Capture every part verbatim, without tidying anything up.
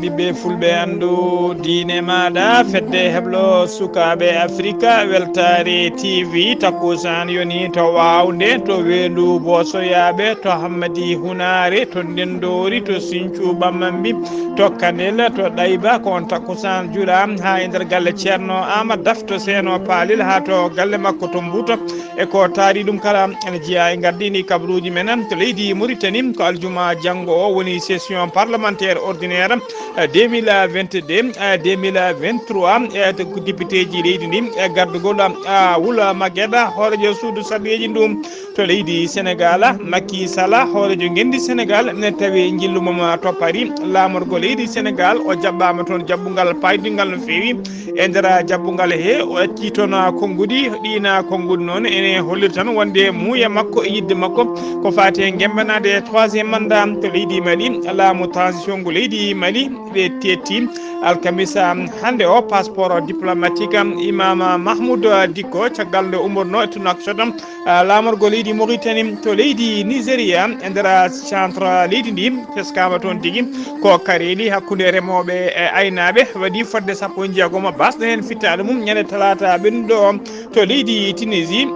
Ɓiɓɓe fulɓe, anndu diine maaɗa, fedde heblo sukaaɓe Afrika, Weltaare T V, takkusaan yoni to Waawde, to Weendu Boosoyaaɓe, to Hammadi Hunaare, to Ndenndoori, to Siñcu Ɓammambi, to Kanel, to Ɗayba, ko on takkusaan juulaa haa e nder galle Ceerno Aamadu Daf to Seeno Paalel, haa to galle makko to Mbuuto. E ko taari ɗum kala, ene jeyaa e ngardiindi kabaruuji men to leydi Muritani. Ko aljuma janngo o woni session parlementaire ordinaire, eh, deux mille vingt-deux, eh, deux mille vingt-trois, eh, to ko députéji leydi ndi, eh, gardugol, ah, Wula Mageda, hooreejo suudu sarɗiyeeji ndu to leydi Senegal, Macky Sall, hooreejo ngenndi Senegal, ne tawi njillu mum to Paris, laamorgo leydi Senegal, o jaɓɓaama toon jaɓɓungal paydungal no feewi. E nder jaɓɓungal he, o accii toon konnguɗi, ɗiin konnguɗi noon ene holliri tan wonde muuya makko e yiɗde makko ko faati e ngemmbanaade troisième mandat to leydi Mali. Laamu transition ngu leydi Mali ɓe teetti alkamisa hannde o passeport diplomatique Imam Mahmoud Dicko, caggal nde ummorno e Nouakchott, ah, laamorgo leydi Mauritanie to leydi Nigeria. E nder centre leydi ndi, teskaama toon tigi ko kareeli hakkunde remooɓe e aynaaɓe, waɗi fodde sappo e jeegom baasɗo heen fittaandu mum ñande talaata ɓennuɗo o to leydi Tunisie.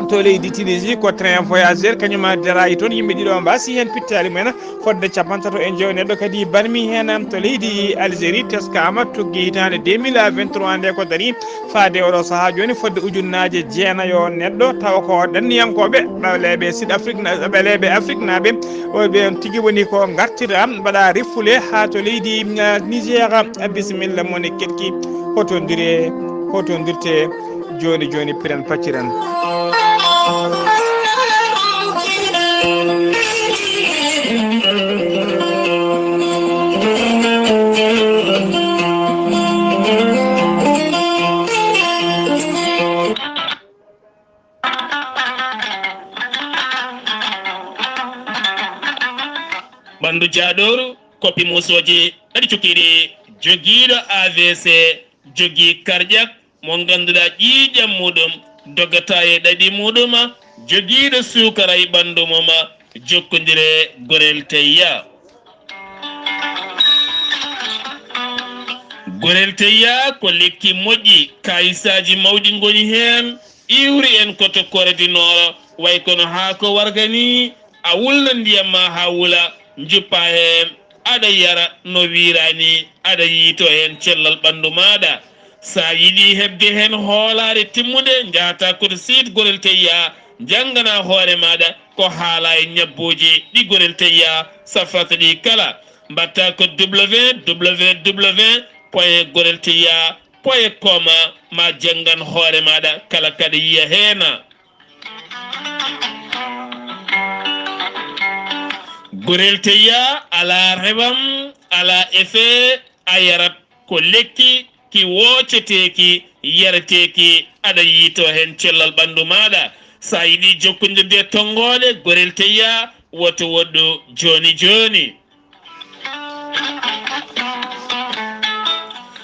To leydi Tunisie, ko train voyageur, kañum daraayi toon, yimɓe ɗiɗo mbaasi heen pittaali mumen. Fodde capantato e joyo neɗɗo kadi barmi heen. To leydi Algérie, teskaama tuggi hitaande deux mille vingt-trois nde ko darii faade oɗo sahaa jooni fodde ujunnaaje jeenayo neɗɗo, tawa ko danniyankooɓe ɓaleeɓe Sud Afrique na-, ɓaleeɓe Afrique naaɓe, o ɓe tigi woni ko ngartira, mbaɗa refule haa to leydi, eh, Niger. Bisimilla, moni keɗki, hotondire, hotondirte. Jooni jooni piren pacciren. Ɓanndu jaaɗooru, koppi muusooji ɗaɗi cukkiiɗi, jogiiɗo A V C, jogii karƴak, mo ngannduɗaa ƴiiƴam muuɗum dogataa e ɗaɗi muuɗum, jogiiɗo suukara e ɓanndu mum, jokkondire Gorel Teyya. Gorel Teyya ko lekki moƴƴi, kaayisaaji mawɗi ngoni heen, iwri en ko to Corée du Nord, way kono haako warga ni, a wulna ndiyam ma haa wula, njuppa heen, aɗa yara no wiiraani, aɗa yiytoo heen cellal ɓanndu maaɗa. So a yiɗi heɓde heen hoolaare timmunde, njahata ko to site Gorel Teyya, njanngana hoore maaɗa ko haala e ñabbuuji ɗi Gorel Teyya safrata ɗi kala. Mbaɗta ko W W W point gorel teyya point com, ma janngan hoore maaɗa kala kaɗa yiya heen. Gorel Teyya alaa rewam, alaa effet, a yarat ko lekki ki wooceteeki, yareteeki, aɗa yiytoo heen cellal ɓanndu maaɗa. So a yiɗi jokkondirde e tonngooɗe Gorel Teyya, woto woɗɗu jooni jooni.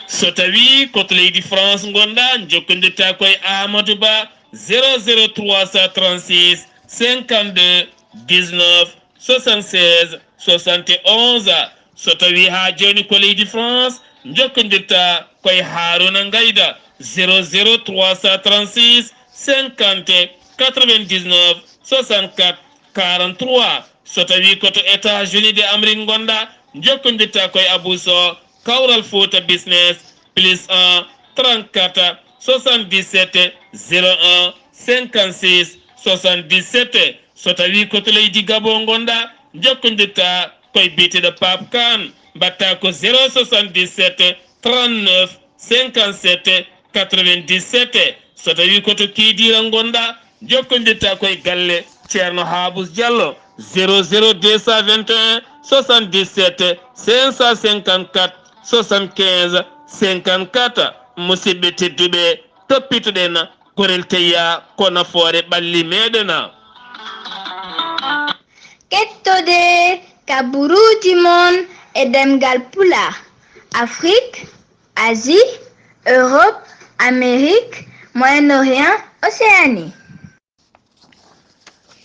So tawii ko to leydi France ngonɗaa, njokkondirta ko e Amadou Ba, zéro zéro trois cent trente-six cinquante-deux dix-neuf soixante-seize soixante et onze. So tawii haa jooni ko leydi France, njokkondirta ko e Harouna Ngayda, zéro zéro trois cent trente-six cinquante quatre-vingt-dix-neuf soixante-quatre quarante-trois. So tawii ko to États-Unis de Amérique ngonɗaa, njokkondirta ko e Abou Sow, Kawral Fouta Business, plus un trente-quatre soixante-dix-sept zéro un cinquante-six soixante-dix-sept. So tawii ko to leydi Gabon ngonɗaa, njokkondirta ko e biyeteeɗo Pape Kane, mbaɗta ko zéro soixante-dix-sept trente-neuf cinquante-sept quatre-vingt-dix-sept. So tawii ko to Kidira ngonɗaa, njokkondirta ko e galle Ceerno Habous Diallo, zéro zéro deux cent vingt et un soixante-dix-sept cinq cent cinquante-quatre soixante-quinze cinquante-quatre. Musidɓe tedduɓe, toppitoɗen Gorel Teyya ko nafoore ɓalli meɗen. Kettode kaburuuji mon e ɗemngal Pulaar, Afrique, Asie, Europe, Amérique, Moyen-Orient, Océanie.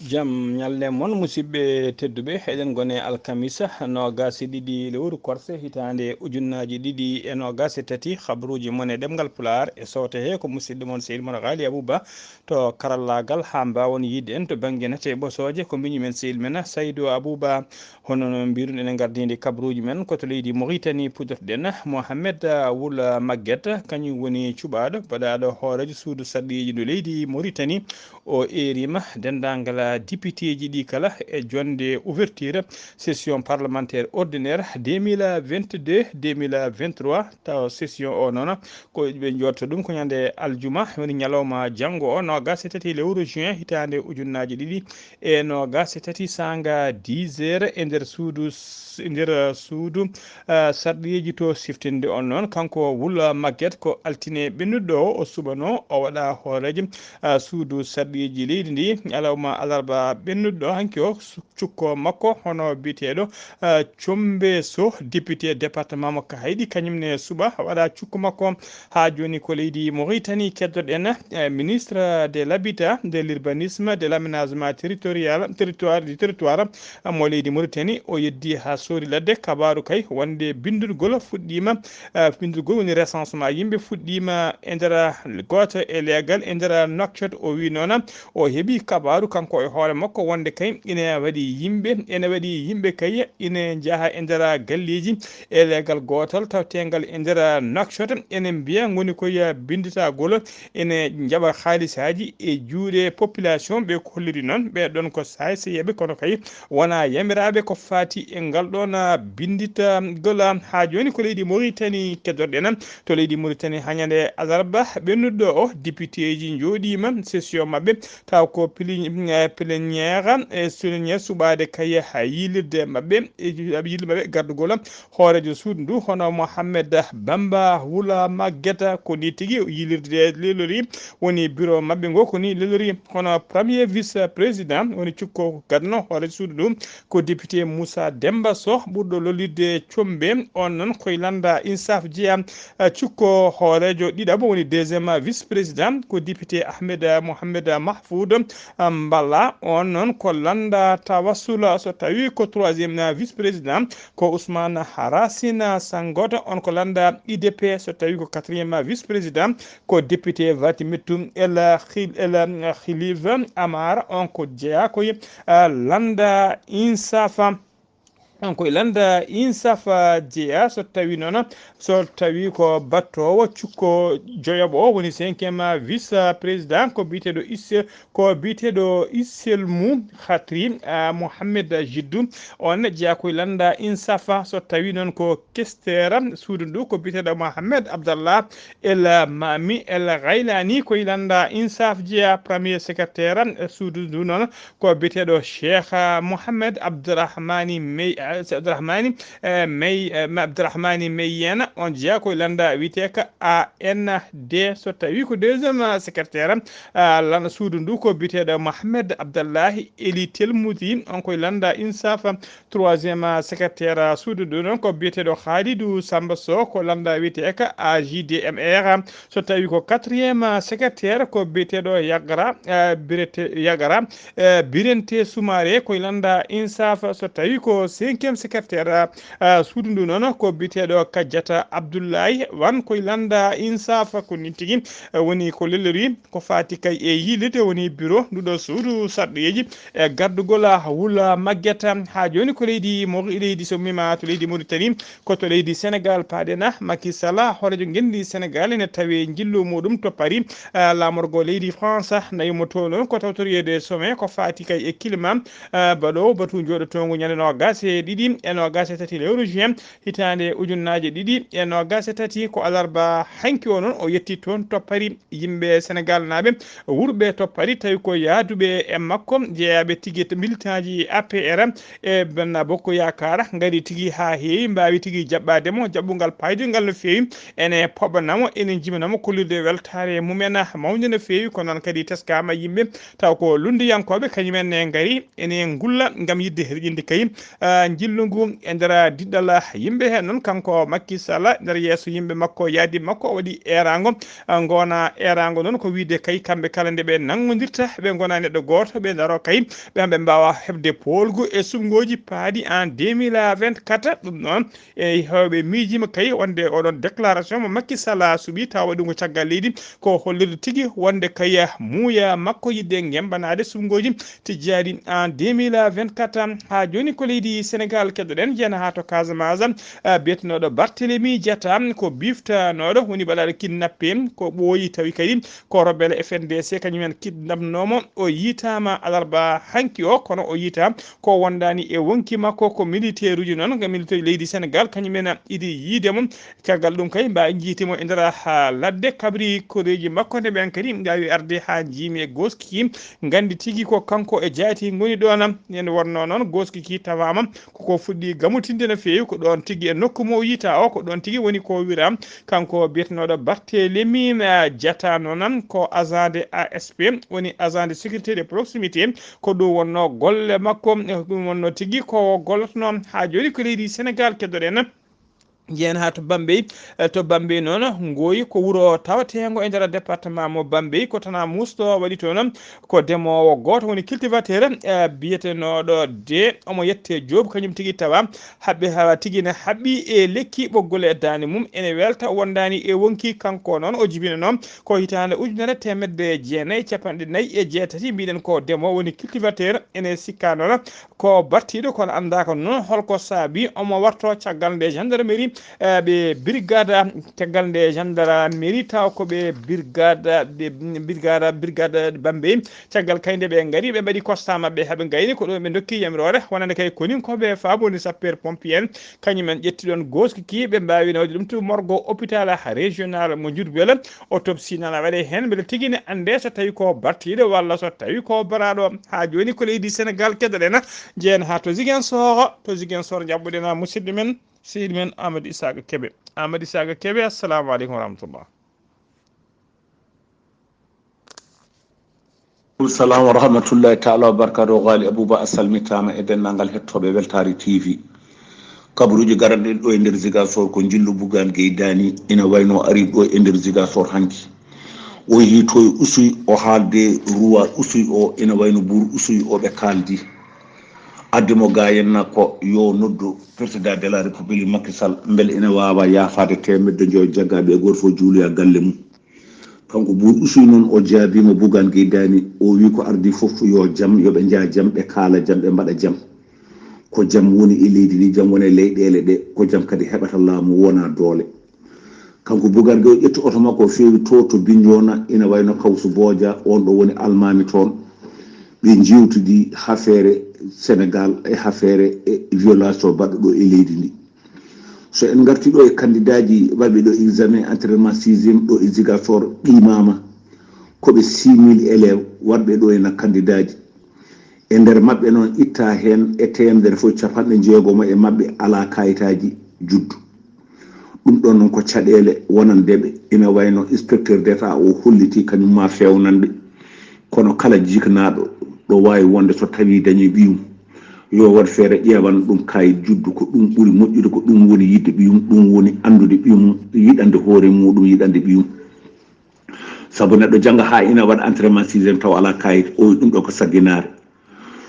Jam ñalle mon, musidɓe tedduɓe. Eɗen ngone alkamisa noogaas e ɗiɗi lewru korse hitaande ujunnaaji ɗiɗi e noogaas e tati. Habruuji mon e ɗemngal Pulaar e sowte he ko musidɗo mon Seydi Mor Ghali Abouba to karallaagal, haa mbaawon yiide en to bannge nate ɓosooje ko mbiñu men Seydi men Saydu Abouba. Hono no mbiɗun, enen ngardini kabruuji men ko to leydi Mauritanie puɗɗorɗen. Mohamed, ah, Wul Magget, kañum woni cuɓaaɗo baɗaaɗo hooreejo suudu sarɗiyeeji ndu leydi Mauritanie. O eerima denndaangal, ah, députéji ɗi kala e jonde ouverture session parlementaire ordinaire deux mille vingt-deux, deux mille vingt-trois. Tawa session o noon ko ɓe njooɗta ɗum ko ñande aljuma, woni ñalawma janngo o, noogaas e tati lewru juin hitaande ujunnaaji ɗiɗi e noogaas e tati, saanga dix heures e nder suudu s-, e nder suudu, ah, sarɗiyeeji to siftinde on noon. Kanko Wul Magget ko altine ɓennuɗo o, o suɓano, o waɗa hooreejo, ah, suudu sarɗiyeeji leydi ndi. Alawma alarba ɓennuɗo hanki o, su-, cukko makko hono biyeteeɗo, ah, Combe Soh, député département mo Kaydi, kañum ne suɓa waɗa cukko makko. Haa jooni ko leydi Mauritanie keddoɗen, eh, ministre de l'habitat, de l'urbanisme, de l'aménagement territorial, territoire, du territoire, mo leydi Mauritanie, o yeddi haa soori ladde. Kabaaru kay wonde binndurgol fuɗɗiima, eh, binndurgol woni recensement yimɓe fuɗɗiima e nder gooto e leegal e nder Nouakchott. O wi noon o heɓi kabaaru kanko e hoore makko wonde kay ina waɗi yimɓe, ina waɗi yimɓe kay ina njaha e nder galleeji e leegal gootal tawteengal e nder Nouakchott. Ene mbiya ngoni koye binnditagol, ene njaɓa haalisaaji e juuɗe population. Ɓe ko holliri noon ɓe ɗon ko saay seyeeɓe, kono kay wona yamiraaɓe ko faati e ngal ɗoon, ah, binnditagol. Haa jooni ko leydi Mauritanie keddoɗen. To leydi Mauritanie haa ñande alarba ɓennuɗo o, députéji njooɗiima session maɓɓe, taw ko pili-, eh, plénière, eh, plénière suɓaade kay ha yiilirde maɓɓe, eh, yiilirde maɓɓe gardugol hooreejo suudu ndu, hono Mohamed Bamba Wula Maggeta. Ko ni tigi yiilirde lelori, woni bureau maɓɓe ngo ko ni lelori. Hono premier vice président woni cukko gadano hooreejo suudu ndu ko député Moussa Demba Soh, ɓurɗo lollirde Combe. On noon koye lannda Insaf jeya. Eh, cukko hooreejo ɗiɗaɓo woni deuxième vice président ko député Ahmed Mohamed Mahfoud, eh, Mballa. On noon ko lannda Tawassula, so tawi ko troisième vice président ko Ousmane Racine Sangoto. On ko lannda I D P, so tawi ko quatrième vice président ko député Vatimetou El Khil-, El Khilif Amar. On ko jeya koye, eh, lannda Insafa. On koye lannda Insafa jeya. So tawi noon, so tawi ko battoowo cukko joyoɓo o woni cinquième vice président ko biyeteeɗo Isse-, ko biyeteeɗo Isselmou Khatri, ah, Mohamed Jiddou. On jeya koye lannda Insafa. So tawi noon ko questeur suudu ndu ko biyeteeɗo Mohamed Abdallah El Mami El Ghailani koye lannda Insaf jeya. Premier secrétaire, eh, suudu ndu noon ko biyeteeɗo Cheikh, ah, Mohamed Abdourahmani Mey, ah, Abdourahmani, eh, Mey, eh, ma Abdourahmani Mey Yena. On jeya koye lannda wiyeteeka A N D. So tawi ko deuxième, ah, secrétaire, ah, lan suudu ndu ko biyeteeɗo Mohamed Abdallahi Eli Telmouti. On koye lannda Insaf. Troisième, ah, secrétaire, ah, suudu ndu noon ko biyeteeɗo Khalidou Samba Sow, ko lannda wiyeteeka A J D M R. So tawi ko quatrième, ah, secrétaire ko biyeteeɗo Yagra, ah, Birete Yagra, eh, Birente Soumaré, koye lannda Insaf. So tawi ko cinquième secrétaire, ah, ah, suudu ndu noon ko biyeteeɗo Kadiata Abdoulaye Wan, koye lannda Insaf. Ko nin tigi, eh, woni ko lellori ko faati kay e yiilirde woni bureau nduɗo suudu sarɗiyeeji e gardugol Wula Maggeta. Haa jooni ko leydi Mo-, leydi so mima to leydi Mauritanie, ko to leydi Sénégal paaɗen. Macky Sall, hooreejo ngenndi Sénégal, ene tawi njillu muɗum to Paris, ah, laamorgo leydi France. Nawi mo to noon ko tawtoriyeede sommet ko faati kay e climat, ah, baɗoowo batu jooɗotoongu ñande noogaas e ɗiɗi e noogaas e tati lewru juin hitaande ujunnaaje ɗiɗi e noogaas e tati. Ko alarba hanki o noon o yetti toon to Paris. Yimɓe Senegal naaɓe wurɓe to Paris tawi ko yaaduɓe e makko, jeyaaɓe tigi e militanji A P R e Benno Bokk Yaakaar, ngari tigi haa heewi, mbaawi tigi jaɓɓaade mo jaɓɓungal paaydungal no feewi. Ene poɓanamo, ene jimanamo kollirde weltaare mumen mawnde no feewi. Ko noon kadi teskama yimɓe taw ko lunndiyankooɓe, kañumen ne ngari ene ngulla ngam yiɗde herƴinde kay, ah, jillu ngu e nder diɗɗal yimɓe. Heen noon, kanko Macky Sall, nder yeeso yimɓe makko, yaadi makko, o waɗi eeraango. Ngona eeraango noon ko wiyde kay kamɓe kala nde ɓe nanngondirta, ɓe ngona neɗɗo gooto, ɓe ndaro kay, ɓe ɓe mbaawa heɓde poolgu e suɓngooji paaɗi en deux mille vingt-quatre. Ɗum noon, e heewɓe miijiima kay wonde oɗon déclaration mo Macky Sall suɓi, tawa waɗi ɗum ko caggal leydi, ko hollirde tigi wonde kay muuya makko yiɗde ngembanaade suɓngooji tijjaaɗi en deux mille vingt-quatre. Haa jooni ko leydi Sénégal keddoɗen, jeena haa to Casamance, eh, biyetenooɗo Barthélemy Diatta ko biftanooɗo woni baɗaaɗo kidnappé, ko ɓooyi tawi kadi ko rebelle F N D C kañum en kidnapnoomo. O yiytaama alarba hanki o, kono o yiytaa ko wondaani e wonki makko, ko militaire uji noon, ko militaire leydi Sénégal, kañum en idi yiide mo. Caggal ɗum kay, mbawi jiiti mo e nder, ha ladde kabri koreeji makko, nde ɓen kadi mbawi arde ha jiimi e gooski ki, nganndi tigi ko kanko e jaati ngoni ɗoon. Ene wonnoo noon gooski ki tawaama koko fuɗɗi gamutinde no feewi, ko ɗoon tigi e nokku mo o yiytaa o, ko ɗoon tigi woni ko wira kanko biyetenooɗo Barthélemy, eh, Diatta noon ko agent de A S P, woni agent de sécurité de proximité. Ko ɗum wonnoo golle makko, eh, ɗum wonnoo tigi ko gollotnoo. Haa jooni ko leydi Sénégal keddoɗen. Njiyen haa to Bambey. Eh, to Bambey noon, Ngoyi ko wuro tawateengo e nder département mo Bambey, ko Tana Mousto waɗi toon. Ko demoowo gooto woni cultivateur, eh, biyetenooɗo de omo yette Joob, kañum tigi tawa haɓɓi, hawa tigi ne haɓɓi e lekki ɓoggol e daande mum, ene welta wondaani e wonki. Kanko noon o jibinanoo ko hitaande ujunere teemedde jeenayi e capanɗe nayi e jeetati, mbiɗen ko demoowo woni cultivateur, ene sikka noon ko battiiɗo, kono anndaaka noon holko saabi omo warto caggal nde gendarmerie, eh, ɓe brigade, caggal nde gendarmerie taw ko ɓe brigade, ɓe brigade, brigade Bambey. Caggal kay nde ɓe ngari, ɓe mbaɗi constat maɓɓe, haɓe ngayni ko ɗo ɓe ndokki yamiroore, wonande kay koninkoɓe faabo woni sapeur pompier en, kañum en ƴetti ɗon gooski ki, ɓe mbawi nawde ɗum to morgo hôpital régional mo Diourbel. Autopsie nana waɗe heen, mbele tigi ne annde so tawi ko battiiɗo walla so tawi ko baraaɗo. Haa jooni ko leydi Sénégal keddoɗen, jeen haa to Ziguinchor, to Ziguinchor njaɓɓuɗen musidɗo men, seydi men Amadou Isaka Kebe. Amadou Isaka Kebe, assalamu aleykum wa rahmatullah. Salam wa rahmatullahi taala wa barakatuh. Ghali Abouba, a salmitaama e denndaangal hettooɓe Weltaare T V. Kabaruuji garanɗi ɗo e nder Ziguinchor ko njillu Bougane Gueye Dany ina wayno ari ɗo e nder Ziguinchor hanki. O yehi to e Oussouye, o haalde ruwa Oussouye o, ina wayno buur Oussouye o ɓe kaaldi. Addi mo ga henna ko yo noddu Président de la République Macky Sall, mbele ina waawa yaafaade teemedde njoyo jaggaaɓe e gooto fof juuloya galle mum. Kanko buur Oussouye noon o jaabiima Bougane Gueye Dany, o wi ko ardi fof yo jam, yo ɓe njaa jam, ɓe kaala jam, ɓe mbaɗa jam. Ko jam woni e leydi ndi, jam woni e leyɗeele ɗe, ko jam kadi heɓata laamu, wona doole. Kanko Bougane Gueye o ƴetti oto makko o feewi to, to Bignona, ina wayno Kawsu Booja, on ɗo woni almaami toon. Ɓe njeewtidi hafeere Sénégal e hafeere e violation baɗɗo ɗo e leydi ndi. So en ngarti ɗo e kandidaaji waɗɓe ɗo examen entraînement sixième ɗo e Ziguinchor qiimama, ko ɓe six mille élèves waɗɓe ɗo ena kandidaaji. E nder maɓɓe noon itta heen e teemedere fof capanɗe jeegomo e maɓɓe alaa kayitaaji juddu. Ɗum ɗon noon ko caɗeele wonande ɓe. Ina wayno inspecteur d'État o holliti kañum ma fewnanɓe. Kono kala jiknaaɗo ɗo waawi wonde so tawi dañi ɓiyum, yo waɗ feere ƴeewan ɗum kayit juddu, ko ɗum ɓuri moƴƴude, ko ɗum woni yiɗde ɓiyum, ɗum woni anndude ɓiyum, yiɗande hoore muɗum, yiɗande ɓiyum. Sabu neɗɗo jannga haa ina waɗa entraînement sixième taw alaa kayit, o ɗum ɗo ko sagginaare.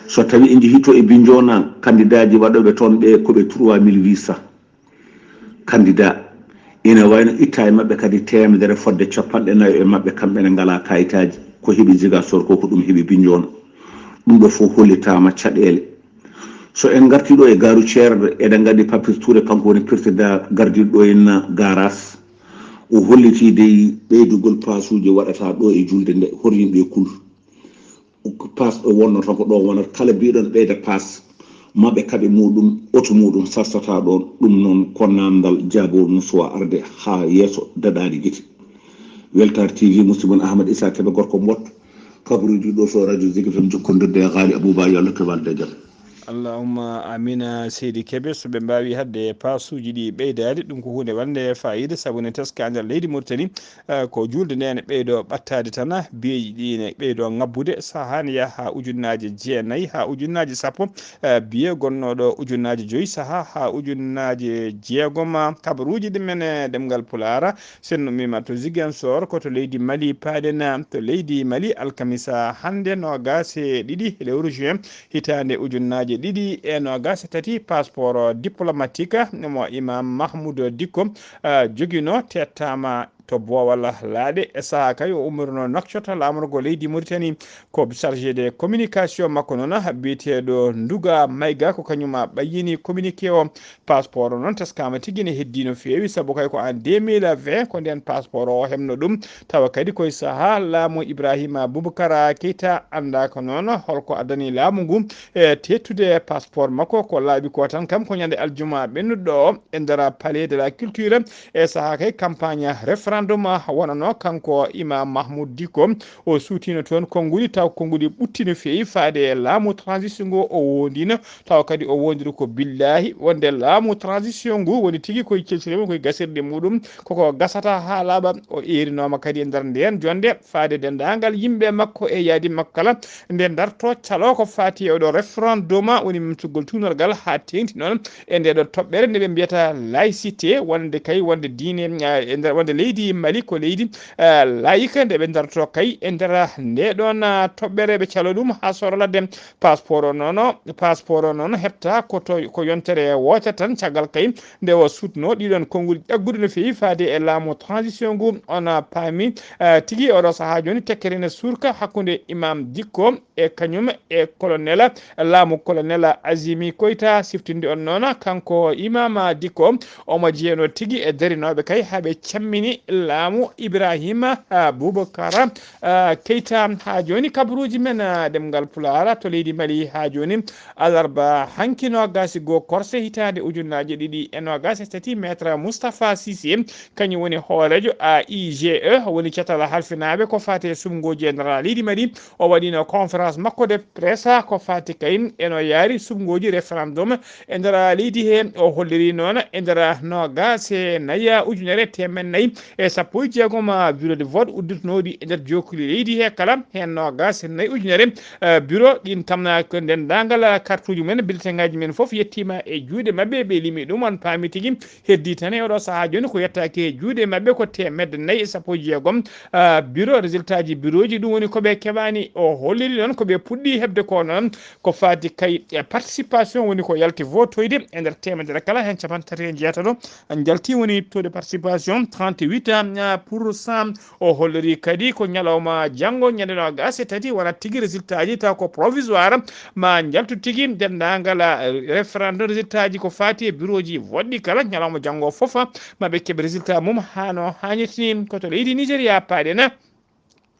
So tawi en njehii to e Bignona, kandidaaji waɗooɓe toon ɓe ko ɓe trois mille huit cents. Candidat. Ina wayno itta e maɓɓe kadi teemedere fodde capanɗe nayo e maɓɓe kamɓe ne ngalaa kayitaaji. Ko heɓi Ziguinchor ko, ko ɗum heɓi Bignona. Ɗum ɗo fof hollitaama caɗeele. So en ngartii ɗo e gaaru ceerɗo, eɗen nganndi Papis Touré kanko woni président gardiiɗo ɗo en garage. O hollitii dey ɓeydugol paasuuji waɗata ɗo e julde nde, hoto yimɓe kul. Paas ɗo wonno tan ko ɗo wonata, kala mbiɗon ɓeyda paas, maɓɓe kaɓe muɗum, oto muɗum sarsata ɗon. Ɗum noon ko namdal jaabowol mum suwa arde haa yeeso daɗaani gite. Weltaare T V, musidɗo mon Ahmad Issa Kebe, gorko Mbot, kabaruuji ɗo so radio Zik F M jokkondirde e Ghali Abouba, yo Allah rokku walde e jam. Allahumma amina, seydi Kebe. So ɓe mbaawi haɗde paasuuji ɗi ɓeydaade, ɗum ko huunde wande faayiida, sabu ne teska nder leydi Mauritanie, eh, ko juulde nde ene ɓeydo ɓattaade tan, biyeeji ɗi ne ɓeydo ŋabbude, sahaa ne yaha haa ujunnaaje jeenayi, haa ujunnaaje sappo, eh, biyee gonnooɗo ujunnaaje joyi, sahaa haa ujunnaaje jeegom. Kabaruuji ɗi men, eh, ɗemngal Pulaar, sennummiima to Ziguinchor, ko to leydi Mali paaɗen. To leydi Mali, alkamisa hannde, noogaas e ɗiɗi lewru juin, hitaande ujunnaaje ɗiɗi e noogaas e tati, passeport diplomatique mo Imam Mahmoud Dicko, ah, joginoo, tettaama to boowal laaɗe. E sahaa kay, o ummiruno Nouakchott, laamorgo leydi Mauritanie. Ko chargé de communication makko noon, biyeteeɗo Nduga Mayga, ko kañum ɓayyini communiqué o. Passeport o noon, teskaama tigi ne heddii no feewi, sabu kay ko en deux mille vingt ko ndeen passeport o heɓno ɗum. Tawa kadi koye sahaa laamu Ibrahima Boubacar Keita, anndaaka noon holko addani laamu ngu e teettude passeport makko. Ko laaɓi ko tan, kam ko ñande aljuma ɓennuɗo o e nder Palais de la Culture, e sahaa kay campagne référendum wonano, kanko Imam Mahmoud Dicko. O suutino toon konnguɗi, taw konnguɗi ɓutti no feewi faade e laamu transition ngu o wondino, taw kadi o wondiri ko billahi wonde laamu transition ngu woni tigi koye celcirde, koye gasirde muɗum, koko gasata haa laaɓa. O eerinooma kadi e nder ndeen jonde faade denndaangal yimɓe makko e yaadi makko kala, nde darto calo ko faati e oɗo référendum, woni mumtugol tuunorgal haa teeŋti noon e nde ɗo toɓɓere nde ɓe mbiyata laïcité, wonde kay wonde diine, eh, e nder, wonde leydi Mali ko leydi, eh, laïque, nde ɓe darto kay e nder nde ɗon, ah, toɓɓere ɓe calo ɗum haa soro ladde. Passeport o noon, passeport o noon heɓta ko to, ko yontere wootere tan, caggal kay nde o suutno ɗiɗon konngol ƴaggude no feewi faade e laamu transition ngu. On paami, eh, tigi oɗo sahaa jooni tekkere ne suurka hakkunde Imam Dicko e kañum e colonel, laamu colonel Azimi Koita. Siftinde on noon, kanko Imam Dicko, omo jeyanoo tigi e darinooɓe kay haa ɓe cammini laamu Ibrahima, ah, Boubacar, ah, Keita. Haa jooni kabaruuji men, ah, ɗemngal Pulaar to leydi Mali haa jooni, alarba hanki noogaas e goo korse hitaande ujunnaaje ɗiɗi e noogaas e tati, Maître Moustapha Cissé, kañum woni hooreejo A I G E, woni catal halfinaaɓe ko faati e suɓngooji e nder leydi Mali. O waɗino conférence makko de presse ko faati kay e no yaari suɓngooji référendum e nder leydi he. O holliri noon e nder noogaas e nayi ujunere teemedde nayi e sappo e jeegom bureau de vote udditinooɗi e nder jokkuli leydi he kala, heen noogaas e nayi ujunere, eh, bureau. Ɗin kam na ko denndaangal kartuuji men, bulletin ŋaaji men fof yettiima e juuɗe maɓɓe, ɓe limi ɗum. On paami tigi, heddii tan e oɗo sahaa jooni ko yettaaki e juuɗe maɓɓe ko teemedde nayi e sappo e jeegom, ah, bureau, résultat ji bureau ji, ɗum woni ko ɓe keɓaani. O holliri noon ko ɓe puɗɗii heɓde ko noon ko faati kay e participation, woni ko yalti votoyde e nder teemedere kala, heen capanɗe tati e jeetato njalti, woni taux de participation trente-huit pour cent. O holliri kadi ko ñalawma janngo, ñande noogaas e tati, wonat tigi résultat ji taw ko provisoire, ma njaltu tigi denndaangal, eh, référendum, résultat ji ko faati e bureau ji vote ɗi kala, ñalawma janngo fof, ah, ma ɓe keɓ résultat mum haa no haanirta ni. Ko to leydi Nigéria paaɗen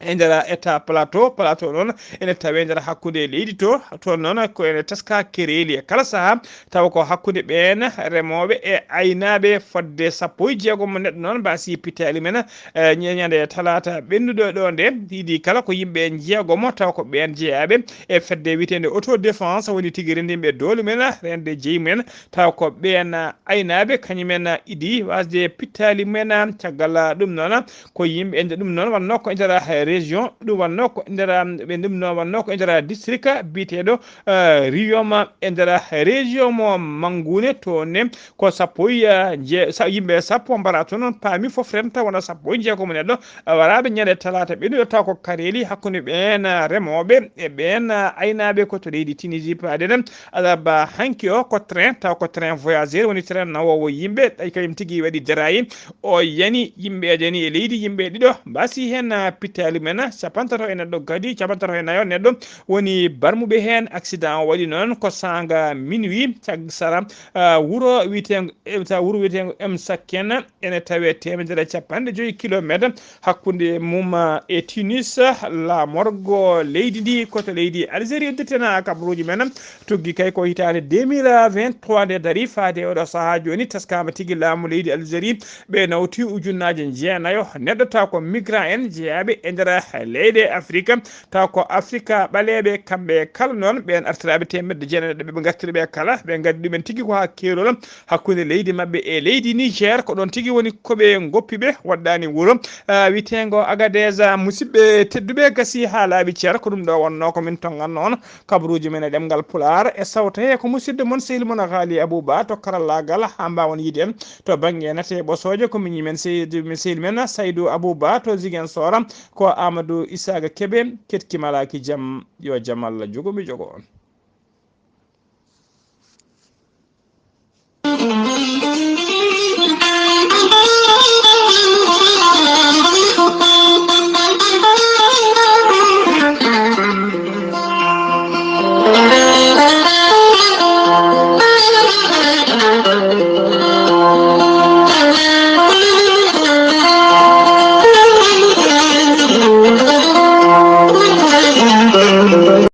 e nder État Plateau. Plateau noon ene tawee nder hakkunde leydi to, toon noon ko ene teska kereeli e kala sahaa, tawa ko hakkunde ɓeen remooɓe e aynaaɓe. Fodde sappo e jeegom neɗɗo noon mbaasi pittaali men, eh, ñande talaata ɓennuɗo ɗo nde, idi kala ko yimɓe jeegomo, tawa ko ɓeen jeyaaɓe e fedde wiyeteende autodéfense, woni tigi renndinɓe doole men, rende jeyi men, tawa ko ɓeen aynaaɓe, kañum en idi wasde pittaali men. Caggal ɗum noon, ko yimɓe e nder ɗum noon wannoo ko e nder région, ɗum wannoo ko e nder, ɓe ɗum noon wannoo ko e nder district biyeteeɗo, eh, Riom e nder région mo Mangune, toon ne ko sappo e, eh, je-, sa-, yimɓe sappo mbaɗa toon, on paami fof renta wona sappo e jeegom neɗɗo, eh, waraaɓe ñande talaata ɓennuɗo, taw ko kareeli hakkunde ɓeen, eh, remooɓe e ɓeen, eh, aynaaɓe ko to leydi Tunisie paaɗen. Alarba hanki o ko train, taw ko train voyageur, woni train nawoowo yimɓe, tawi kañum tigi waɗi déraillé. O yani yimɓe, yani e leydi yimɓe ɗiɗo, mbaasi heen, ah, pittaali men, ah, capantato e neɗɗo kadi, capantato e nayo neɗɗo woni barmuɓe heen. Accident o waɗi noon ko saanga minuit, cag-, sara, ah, wuro wiyeteengo, eh, sa-, wuro wiyeteengo M Saken, ene tawee teemedere e capanɗe joyi kilomeeter hakkunde mum, ah, e Tunis. Laamorgo leydi ndi ko to leydi Algérie uddittena kabaruuji men. Tuggi kay ko hitaande deux mille vingt-trois nde darii faade e oɗo sahaa jooni, teskaama tigi laamu leydi Algérie, ɓe nawti ujunnaaje jeenayo neɗɗo, taw ko migrant en jeyaaɓe e nder leyɗe Afrika, taw ko Afrika ɓaleeɓe kamɓe kala noon, ɓeen artiraaɓe teemedde jeenayi ɗe ɓe ngartiri ɓe kala, ɓe ngaddi ɗumen tigi ko haa keerol hakkunde leydi maɓɓe e leydi Niger. Ko ɗoon tigi woni ko ɓe ngoppi ɓe, waɗdaani wuro, ah, wiyeteengo Agadez. Musidɓe tedduɓe, gasi haa laaɓi cer, ko ɗum ɗo wonnoo ko min tonnganno on kabaruuji men e ɗemngal Pulaar e sawto he ko musidɗo mon sehil mon Ghali Abou Ba to karallaagal haa mbaawon yiide en to bannge nate ɓosooje. Ko miñi men sehil, sehil men Saydou Abou Ba to Ziguinchor, ko Amadou Isaaga Kebe ketki malaaki jam, yo jam Allah jogo mi jogo on.